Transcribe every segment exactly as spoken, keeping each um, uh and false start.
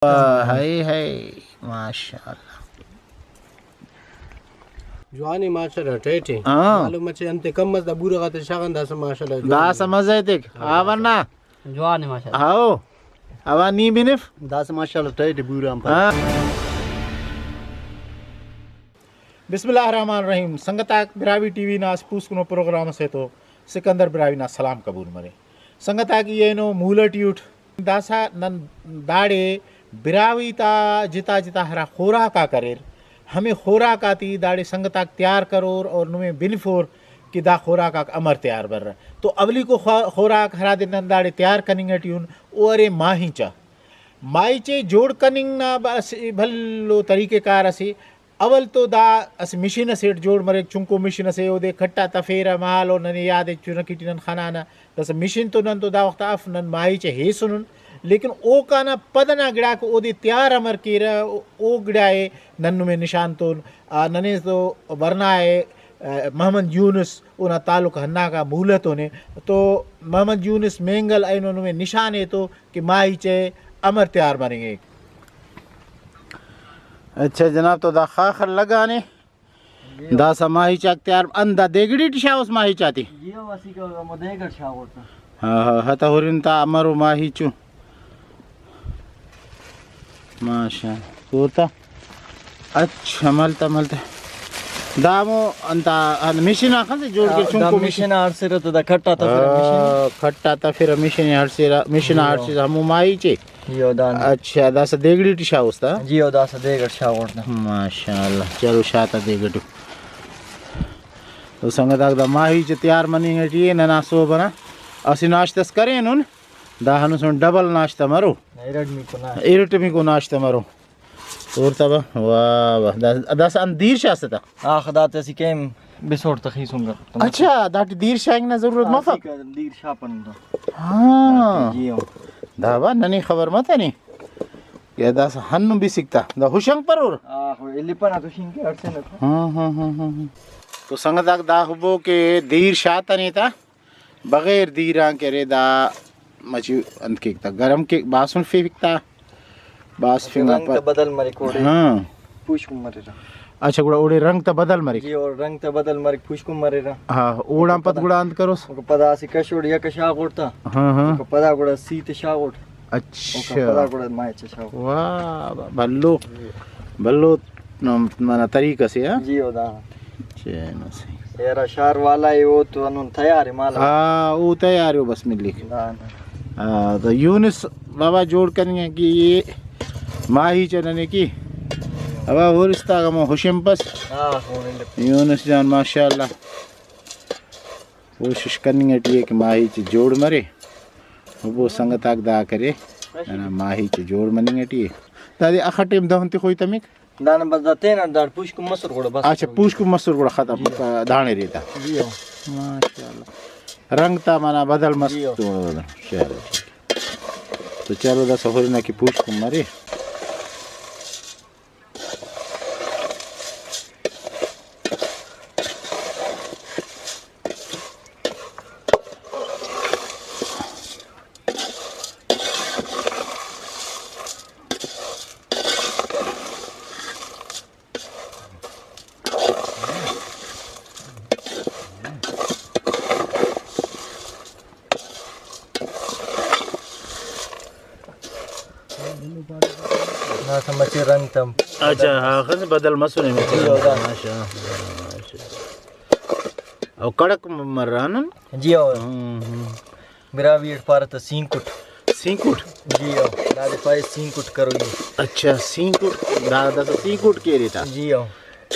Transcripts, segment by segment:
واہ، ہائے، ہائے، ماشاءاللہ۔ جوان ءِ ماشاءاللہ، ٹائٹ ءِ۔ ہاں۔ معلوم مچے انت کم اس دا بورہ غاتے شاغان داسہ ماشاءاللہ جوان داسہ ءِ۔ مزہ ایتک۔ ہاں، آ ورنا۔ جوان ءِ ماشاءاللہ۔ ہاؤ۔ آ وا نی بنف۔ داسہ ماشاءاللہ ٹائٹ ءِ بورہ ہم پائے۔ ہاں۔ بسم اللہ الرحمن الرحیم۔ سنگتاک، براہوئی ٹی وی نا اسہ پوسکنو پروگرام اسے تو سکندر براہوئی نا سلام قبول مرے۔ سنگتاک، ای اینو مولہ ٹی اٹ۔ داسہ نن داڑے براہوئی تا جتا جتا ہرا خوراک آک اریر، ہمے خوراک آتے داڑے سنگتاک تیار کرور اور نمے بنفور کہ دا خوراک آک امر تیار برہ۔ تو اولیکو خوا-، خوراک ہرادے نن داڑے تیار کننگ ٹی ان، او ارے ماہیچہ۔ ماہیچہ جوڑ کننگ نا بس بھلو طریقہ کار اسے۔ اول تو دا اسہ مشین اسیٹ جوڑ مریک، چنکو مشین اسے، اودے کھٹ آ تفیرہ مال و ننے یاد ءِ چنکی ٹی نن خنانہ۔ داسہ مشین تو نن تو دا وخت آ اف، نن ماہیچہ ہیسنن، لیکن اوکانا پد ئنا گڑاک اودے تیار امر کیرہ، او، او گڑا ءِ نن نمے نشان تون، آ، ننے تو ورنا ءِ، آ، محمد یونس اونا تعلق ہنداکا مولہ تونے، تو محمد یونس مینگل اینو نمے نشان ایتو کہ ماہیچہ امر تیار مرنگک۔ اچھا جناب، تو دا خاخر لگانے۔ جی۔ داسہ ماہیچاک تیار، اندا دیگڑی ٹی شاغوس ماہیچاتے؟ جی، او اسیکہ ہمو دیگڑ شاغوٹ تا۔ ہاں، ہاں، ہتہ ہرن تا امرو ماہیچو۔ ماشاءاللہ۔ اوتا۔ اچھا، ملتا، ملتا۔ دا ہمو انتا، ہند مشین آخس جوڑ کے ہاں، دا چنکو مشین۔ مشین آ ہڑسرہ تو دا کھٹ آ تفرہ مشین۔ ہاں، کھٹ آ تفرہ مشین ہڑسرہ، مشین جی، ہاں۔ ہڑسرہ ہمو ماہیچے۔ جی او دانے۔ اچھا، داسہ دیگڑی ٹی شاغوس تا؟ جی او داسہ دیگڑ شاغوٹ تا۔ ماشاءاللہ، چلو شاتا دیگڑ ٹی۔ تو سنگتاک، دا ماہیچہ تیار مننگ ٹی ءِ۔ ننا صحب ئنا اسہ ناشتہ اس کرینن، دا ہندن ڈبل ناشتہ مرو۔ ارٹمیکو ناشتہ۔ ارٹمیکو ناشتہ مرو۔ اور تبا، واہ واہ، دا، داسہ انت دیر شاغسہ تا؟ آخہ داتے اسہ کیم بسوٹ تخیسن کر۔ اچھا، داٹی دیر شاغنگ نا ضرورت آ، مفک؟ دیر شاپن تو۔ ہاں۔ جی ہاں۔ دا با ننے خبر متنے۔ یا داسہ ہندن بسک تا، دا ہشنگ پرور۔ آ، ہو، الی پنا تو شین کے ہڑسے نہ تھا۔ ہاں، ہاں، ہاں، ہاں، ہاں۔ تو سنگتاک، دا ہبو کہ دیر شاتنے تا، بغیر دیر آن کہ ارے دا مچہ انت کیک تا، گرم کیک، باسن فیفک تا، باسفنگ آن رنگ تا پد۔ بدل مریک اوڑے۔ ہاں۔ پوشکن مریرہ۔ اچھا، گڑا اوڑے رنگ تا بدل مریک۔ جی، اور رنگ تا بدل مریک، پوشکن مریرہ۔ ہاں، اوڑان پد گڑا انت کروس؟ اوکا پدا اسہ کشوڑ یا کشاغوٹ تا۔ ہاں، ہاں۔ اوکا پدا گڑا سی تے شاغوٹ۔ اچھا۔ اوکا پدا گڑا ماہیچہ شاغوٹ۔ واہ، واہ، بھلو، بھلو نم-، ننا طریقہ سے، ہاں؟ جی، او دا۔ چینو صحیح۔ یارا شار والا ءِ، او تو ہندن تیار ءِ مال۔ ہاں، او تیار ءِ، او بس ملک۔ دا نا۔ ہاں، دا یونس بابا جوڑ کننگ کہ یہ ماہیچہ ننے کی۔ ابا ہورستا غمو ہشم پس۔ ہاں، ہو ملک۔ یونس جان ماشاءاللہ کوشش کننگ ٹی ءِ کہ ماہیچہ جوڑ مرے۔ ہبو سنگتاک، دا کرے ننا ماہیچہ جوڑ مننگ ٹی ءِ۔ دادے اخہ ٹائم دہن تخوئی تمک؟ دانا بس دا تینا داڑ پوشکن مسر گڑا بس۔ اچھا، پوشکن مسر گڑا ختم، جی۔ دانے ریتا۔ جی ہاں۔ ماشاءاللہ۔ رنگ تا منا بدل مس جی ہاں۔ تو۔ چلو ٹھیک۔ تو چلو دا سفر نا کہ پوشکن مرے۔ داسہ مچے رنگ تم۔ اچھا، ہاں، خن بدل مسنے مچے۔ جی، ہو دا۔ ماشاءاللہ۔ او کڑک مرانن؟ جی، ہو۔ ہم، ہم۔ براہوئی اٹ پارہ تہ سینکٹ۔ سینکٹ؟ جی ہو، دادے پائے سینکٹ کروئی۔ اچھا، سینکٹ، دا داسہ سینکٹ کیرے تا؟ جی ہو۔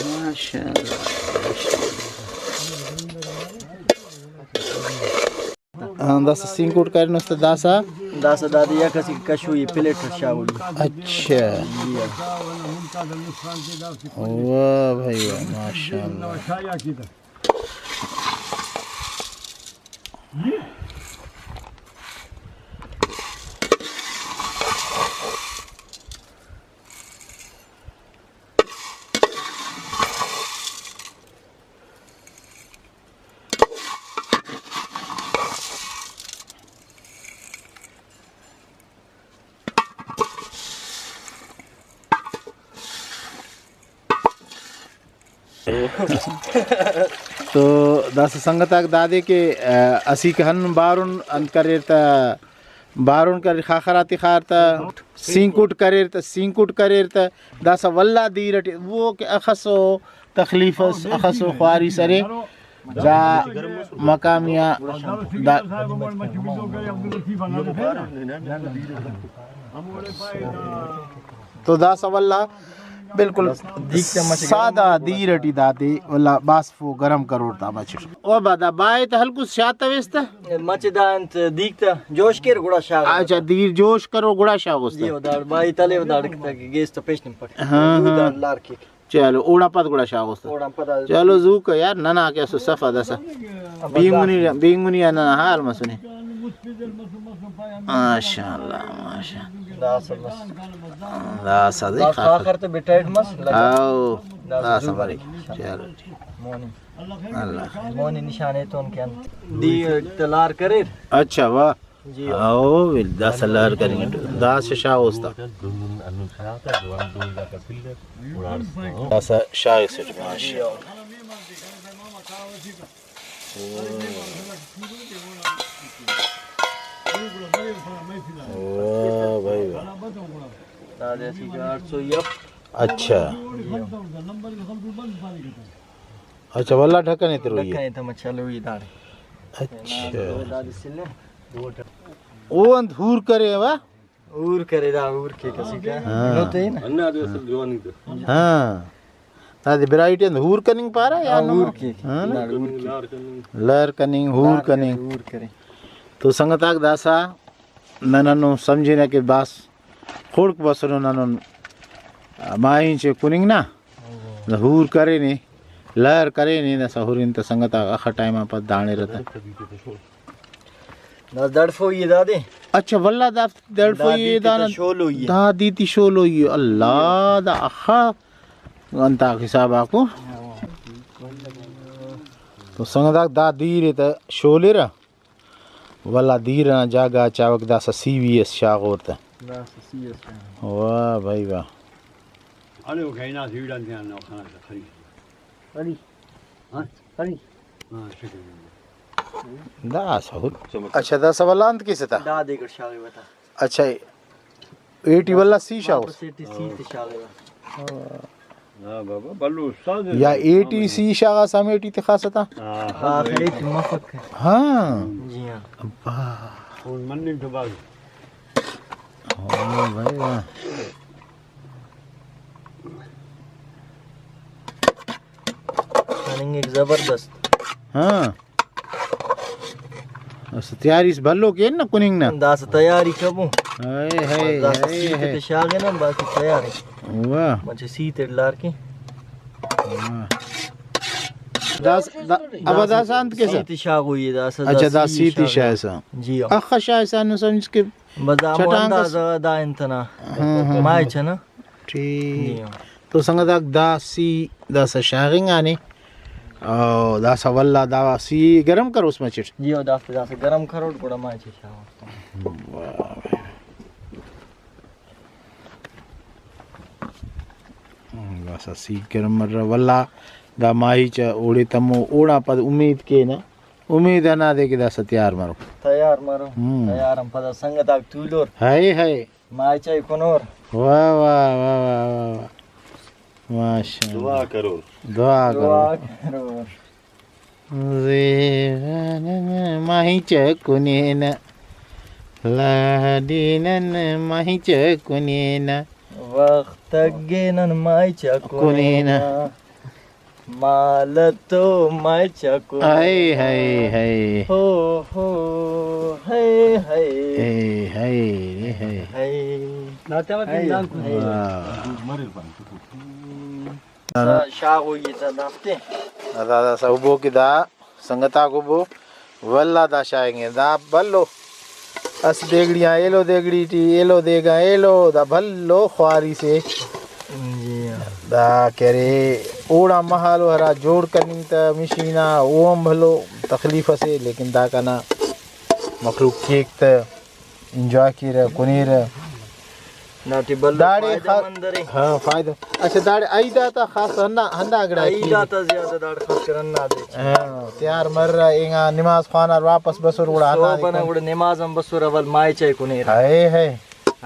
ماشاءاللہ۔ ہاں، داسہ سینکٹ کرینس تہ داسہ؟ داسہ دادے یک اسہ کشوئی پلیٹ اٹ شاغوئی۔ اچھا۔ جی ہو۔ واہ بھائی واہ، ماشاءاللہ۔ تو داسہ سنگت آک دادے کہ، آ، اسیکہ ہندن بارن انت کریر تہ، بارن کریر خاخر آتے خار تہ، سینکٹ کریر تہ، سینکٹ کریر تہ، داسہ ولدا دیر ٹی او کہ اخسو تکلیف اس، اخسو خواری سرے، دا مقامی آ دا۔ تو داسہ ولدا بالکل سادہ دیر ٹی داتے ولدا باسفو گرم کرور تا مچٹ۔ او با دا بائے تہ ہلکس شاتویس تہ۔ مچہ دا انت دیگ تہ جوش کیر گڑا شاغ۔ اچھا، دیر جوش کرو گڑا شاغوس تہ۔ جی، او داڑ بائے تلے او داڑ تاکہ گیس تہ پیش نمپک۔ ہاں، ہاں۔ داڑ لار کیک۔ چلو، اوڑان پد گڑا شاغوس تہ۔ اوڑان پد آ چلو، زوکا یار، ننا کہ اسو صفا دسا۔ بینگنی، بینگنی آ ننا حال مسنے۔ ماشاءاللہ، ماشاءاللہ۔ داسہ بس۔ داسہ دے دا خاخر۔ خاخر تہ بٹائٹ مس لگا۔ او، داسہ داسہ زو بریک۔ چلو، ٹھیک۔ مونی۔ اللہ۔ مونی نشان ایتون کن۔ دی تلار کریر۔ اچھا، واہ۔ جی۔ او ول داسہ لار کرینٹ۔ داسہ شاغوس تہ۔ داسہ شاغسٹ، ماشاءاللہ۔ واہ بھائی واہ۔ دادے اسیکہ آٹھ سو یپ۔ اچھا۔ اچھا، ولدا ڈھکن ایتروئی۔ ڈھکن ایتم چلوئی داڑے۔ اچھا۔ دادے سلے۔ او انت ہور کرے وا؟ ہور کرے دا، ہور کیک اسیکہ۔ ہاں۔ نو تے نا۔ ہاں۔ دادے برائٹی انت ہور کننگ پارہ یا ہاں، نو؟ ہور کیک۔ ہاں نا؟ لار کننگ۔ لار کننگ، ہور لار کننگ۔ ہور کرے۔ تو سنگت آک داسہ نن ہندن سمجھنہ کہ بس خڑک بسنن ہندن ماہی چے کننگ نا، دا ہور کرینے، لہر کرینے، داسہ ہرن تہ سنگت آک اخہ ٹائم آن پد دانڑرہ تہ۔ دا دڑفوئی ءِ دادے۔ اچھا، ولدا دا دڑفوئی ءِ دادے دانا۔ شولوئی ءِ۔ دا دیتی شولوئی ءِ۔ اللہ، دا اخہ انتاک حساب آکو۔ تو سنگت آک دا دیر ءِ تہ شولرہ۔ ولدا دیر ئنا جاگہ چاوک داسہ سی وی اس شاغور تہ۔ داسہ سی اس شاغور۔ واہ بھائی واہ۔ اڑے او کہنا سیڑان تیان نو خانا خری۔ خری۔ ہاں؟ خری۔ ہاں، شکر۔ داسہ ہو۔ اچھا، داسہ ولدا انت کیسہ تہ؟ دادے گڑ شاغے وتا۔ اچھا، ایٹی ولدا سی شاغوس۔ واپس ایٹی سی تے شاغرہ۔ ہاں بابا، بھلو استاد ہے۔ یا ایٹی سی شاغاس ہم ایٹی تخاسہ تا۔ ہاں، ہاں، ایٹی مفک۔ ہاں۔ جی ہاں۔ ابا۔ فون مننگ تو بھائی۔ واہ بھائی واہ۔ کننگ ایک زبردست۔ ہاں۔ اسہ تیاری اس بھلو کین نا کننگ نا۔ داسہ تیاری کبو۔ ہائے ہائے، داسہ ہائے سیت ہائے۔ تے شاغنہ، باقی تیار ءِ۔ واہ۔ مچہ سیت اٹ لار کے۔ واہ۔ داس-، دا-، ابا داسہ انت کیسہ؟ سیت شاغوئی ءِ داسہ، اچھا، دا سیت شاغنہ۔ شاغسہ۔ جی ہاں۔ اخہ شاغسہ نو سمجھ کہ بس دا مو چٹانکس۔ اندازہ دا انت نا۔ ہاں، ہاں، ہاں۔ ماہچ نا۔ ٹھیک۔ جی ہاں۔ تو سنگت آک دا سی داسہ شاغنگانے۔ او داسہ ولدا دا سی گرم کروس مچٹ۔ جی ہو، دافتے داسہ گرم کروٹ گڑا ماہچ شاغوس۔ داسہ سی گرم مرہ۔ ولدا دا ماہیچ اوڑے تمو، اوڑان پد امید کینہ۔ امید ہندادے کہ داسہ تیار مرو۔ تیار مرو۔ ہم۔ تیار ہم پدا سنگت آک تولور۔ ہائے ہائے۔ ماہیچ ءِ کنور۔ واہ، واہ، واہ، واہ، واہ، واہ۔ ماشاءاللہ۔ دعا کرور۔ دعا کرور۔ دعا کرور۔ زیغان ماہیچ کنینہ، لاڈی نن ماہیچ کنینہ۔ وخت اگے نن ماہیچ کنینہ۔ کنینہ۔ مالتو مچ کن۔ ہائے، ہائے، ہائے۔ ہو، ہو، ہائے، ہائے۔ اے، ہائے، اے، ہائے۔ ہائے۔ واہ۔ شاغوئی تا دافتے۔ دا، دا سہبو کہ دا سنگتاک ابو۔ ولدا دا شاغنگے دا بھلو۔ اسہ دیگڑی آن ایلو دیگڑی ٹی، ایلو دیگ آن ایلو، دا بھلو خواری سے۔ جی ہاں۔ دا کہ ارے اوڑان مہالو ہرا جوڑ کننگ تا مشین آ، او ہم بھلو تخلیف اسے، لیکن دا کنا مخلوق کیک تہ انجوائے کیرہ، کنیرہ۔ ناٹی بھلو داڑے فائدہ خا-، مند ارے۔ ہاں، فائدہ۔ اچھا، داڑے عید آتا خاص ہندا، ہندا گڑا عید کی؟ آتا زیادہ داڑے خاص کر ہندا دے۔ ہاں، تیار مرہ، اینگا نماز خوانار واپس بسر گڑا ہندا صحب ئنا دے۔ گڑا نماز ہم بسر، اول ماہچ ئے کنیرہ۔ ہائے ہائے۔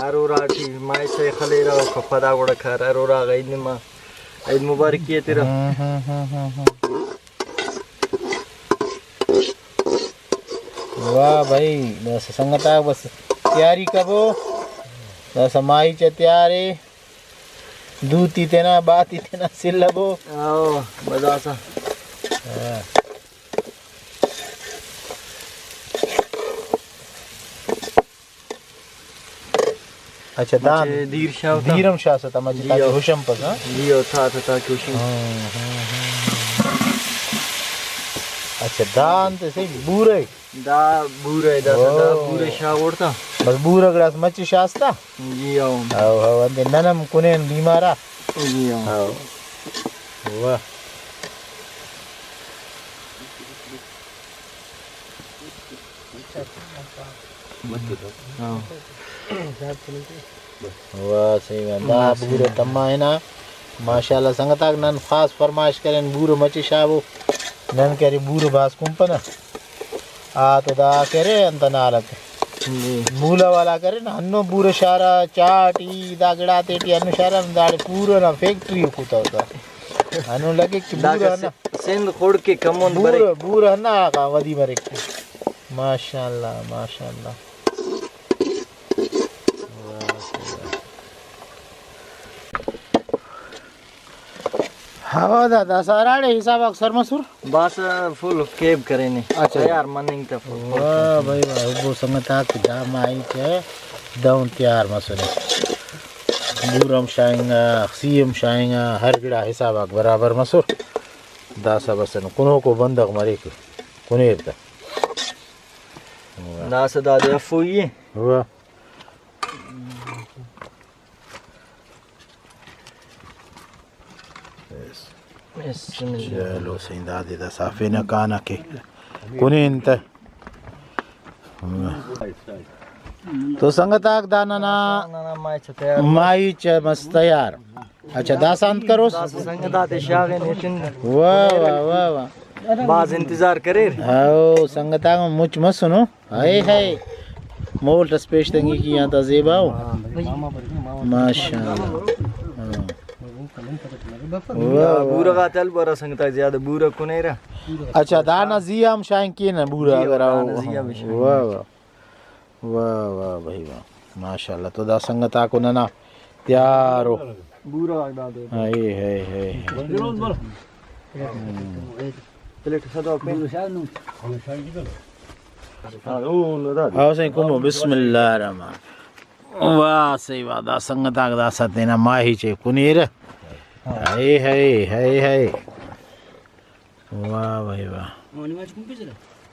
ہر اراٹی ماہچ ئے خلیرہ، اوکا پدا گڑا کارہ، ہر اراغا عید نما-، عید مبارکی ایترہ۔ ہم، ہم، ہم، ہم، ہم۔ واہ بھائی، داسہ سنگتاک بس تیاری کبو، داسہ ماہی چا تیار ءِ، دوتی تینا، باتی تینا سلبو۔ او، بس داسہ۔ ہاں۔ اچھا، دان مچہ دیر شاغ تا۔ دیر ہم شاغسہ تا مچہ جی تاکہ ہو۔ ہشم پس، ہاں؟ جی ہو، تھا تھا تاکہ ہشم۔ ہاں، ہاں، ہاں۔ اچھا، دان تے صحیح بورہ ءِ؟ دا بورہ ءِ، داسہ دا او۔ بورہ شاغ اوڑتا۔ بس بورہ گڑاس مچہ شاغسہ تا؟ جی ہو۔ او، او، اندے نن ہم کنین بیمار آ۔ جی ہو۔ او۔ واہ۔ ہاں۔ واہ، صحیح بات۔ دا بورہ تما ہنا۔ ماشاءاللہ سنگتاک، نن خاص فرمائش کرین، بورہ مچہ شابو۔ نن کہ ارے بورہ بھاز کنپنہ۔ آ تو دا کہ ارے انت نا حالت۔ جی۔ مولہ والا کرے نا، ہندن بورہ شارہ، چاٹ ای، دا گڑاتے ٹی ہندن شارہ، داڑے پورہ نا فیکٹری کتو تا۔ ہندن لگک کہ دا بورہ کہ ہندا۔ سندھ خڑک ءِ کمون بریک۔ بورہ، بورہ ہندا آغا ودی مریک۔ ماشاءاللہ، ماشاءاللہ۔ ہوا دا، داسہ ہراڑے حساب آک سر مسر؟ بس فل کیب کرینے۔ اچھا۔ تیار مننگ تا فل، فل۔ واہ بھائی واہ، ابو سنگت آک دا ماہی چہ دہن تیار مسنے۔ بورہ ہم شاغنگا، سی ہم شاغنگا، ہر گڑا حساب آک برابر مسر۔ داسہ بس کنوکو بندغ مریک، کنیر تا۔ داسہ دادے افوئی ءِ۔ ہوا۔ بسم اللہ۔ چلو سائیں، دادے دا صافینہ کانہ کہ کنین تہ۔ تو سنگت آک، دا ننا ننا ماہی چ تیار۔ ماہی چ مس تیار۔ اچھا، داسہ انت کروس؟ داسہ سنگت آتے شاغن ہٹن۔ واہ، واہ، واہ، واہ۔ بھاز انتظار کریر۔ ہاؤ، سنگت آک مچ مسنو۔ ہائے ہائے، مولٹ اس پیش تنگی کی آتا زیبا ہو۔ ماشاءاللہ۔ ہاں۔ واہ، واہ۔ بورہ غاتے البرہ سنگتاک، زیادہ بورہ کنیرہ۔ اچھا، دانا زی آ ہم شاغنگ کینہ بورہ جی، اگر آ۔ دانا زی آ بھی شاغنگ۔ واہ واہ۔ واہ واہ بھائی واہ۔ ماشاءاللہ۔ تو دا سنگت آکو ننا تیارو۔ بورہ غاک دادے۔ ہائے ہائے ہائے۔ پلیٹ سدو پین۔ ہاں، سائیں، کمو، بسم اللہ الرحمن الرحیم۔ واہ، صحیح بات۔ دا سنگت آک داسہ تینا ماہی چے کنیرہ۔ ہائے، ہائے، ہائے، ہائے۔ واہ بھائی واہ۔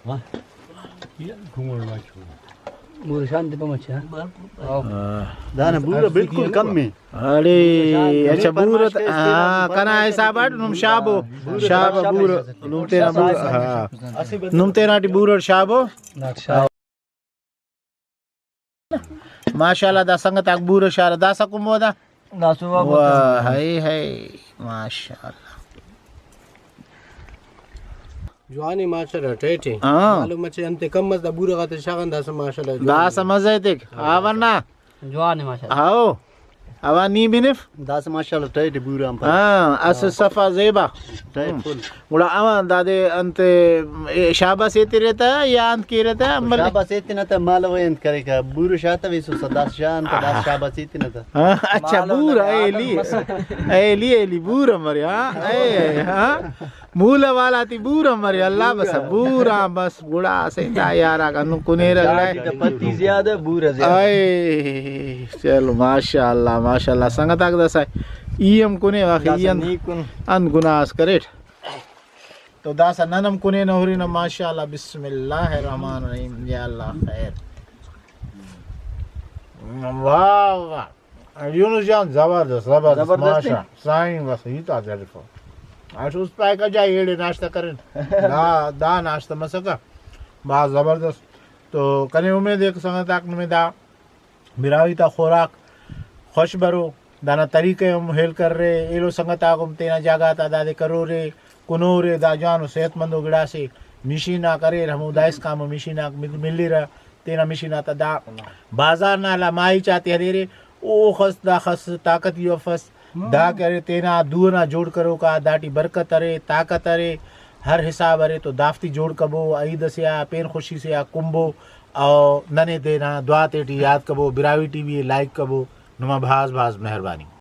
واہ۔ دانا بورہ بالکل کم ءِ۔ اڑے، اچھا، بورہ ت-، ہاں، کنا حساب اٹ نم شابو۔ شابو بورہ، نم تینا بورہ، ہاں۔ نم تینا ٹی بورہ شابو۔ ماشاءاللہ، دا سنگت آک بورہ شارہ، داسہ کمو دا۔ دا صبح واہ، بوتہ۔ ہائے، ہائے، ماشاءاللہ۔ جوان ءِ ماشاءاللہ، ٹائٹ ءِ۔ ہاں۔ معلوم مچے انت کم اس، دا بورہ غاتے شاغان، داسہ ماشاءاللہ جوان ءِ۔ داسہ مزہ ایتک، ہاں، آ ورنہ۔ جوان ءِ ماشاءاللہ۔ ہاؤ۔ اوار نی بنف۔ داسہ ماشاءاللہ ٹائٹ ءِ بورہ ہم پارہ۔ ہاں، اسہ ہاں۔ صفا زیبا۔ ٹائٹ ہم۔ فل۔ گڑا اوار دادے انت، اے، شاباس ایترہ تہ یا انت کیرہ تہ، امر؟ شاباس ایتنہ تہ مالو انت کریکہ، بورہ شاتویسو سداس شاہ انت، داس ہاں۔ شاباس ایتنہ تہ۔ ہاں، اچھا، مالو بورہ، نہ ایلی۔ ایلی، ایلی، بورہ مرے، ہاں، اے، اے، ہاں۔ مولہ والا تی بورہ مرے، اللہ بس، بورہ بس، گڑا اسہ دا یار آک ہندن کنیرہ گڑا۔ پتی زیادہ، بورہ زیادہ۔ اے، چلو، ماشاءاللہ، ماشاءاللہ، سنگت آک داسہ ای ہم کنے، واقعی داسہ ای ہم نی کن۔ انت گناہ اس کریٹ۔ تو داسہ نن ہم کنینہ ہرنہ، ماشاءاللہ، بسم اللہ الرحمن الرحیم، یا اللہ خیر۔ واہ واہ۔ یونس جان، زبردست، زبردست، زبردست۔ ماشاء۔ سائیں بس ہیت آ جلفو۔ اٹ است پائکہ جا ایڑے ناشتہ کرین۔ دا، دا ناشتہ مسکہ۔ بھاز زبردست۔ تو کنے امید ءِ کہ سنگت آک نمے دا براہوئی تا خوراک خوش برو۔ دانا طریقہ ہم ہیل کرے، ایلو سنگت آک ہم تینا جاگہ تا دادے کرورے، کنورے، دا جوانو صحت مندو گڑاسے۔ مشین آک اریر، ہمو دائسکان ہم مشین آک مل-، ملیرہ، تینا مشین آتا دا بازار نا لا ماہیچ آتے ہریرے، اوخس داخس طاقتی افس۔ دا کہ ارے تینا دو ئنا جوڑ کروکا، داٹی برکت ارے، طاقت ارے، ہر حساب ارے تو دافتی جوڑ کبو، عید ئسے آ پین خوشی سے آ کنبو، او ننے تینا دعا تیٹی یاد کبو، براہوئی ٹی وی ئے لائک کبو۔ نما بھاز بھاز مہربانی۔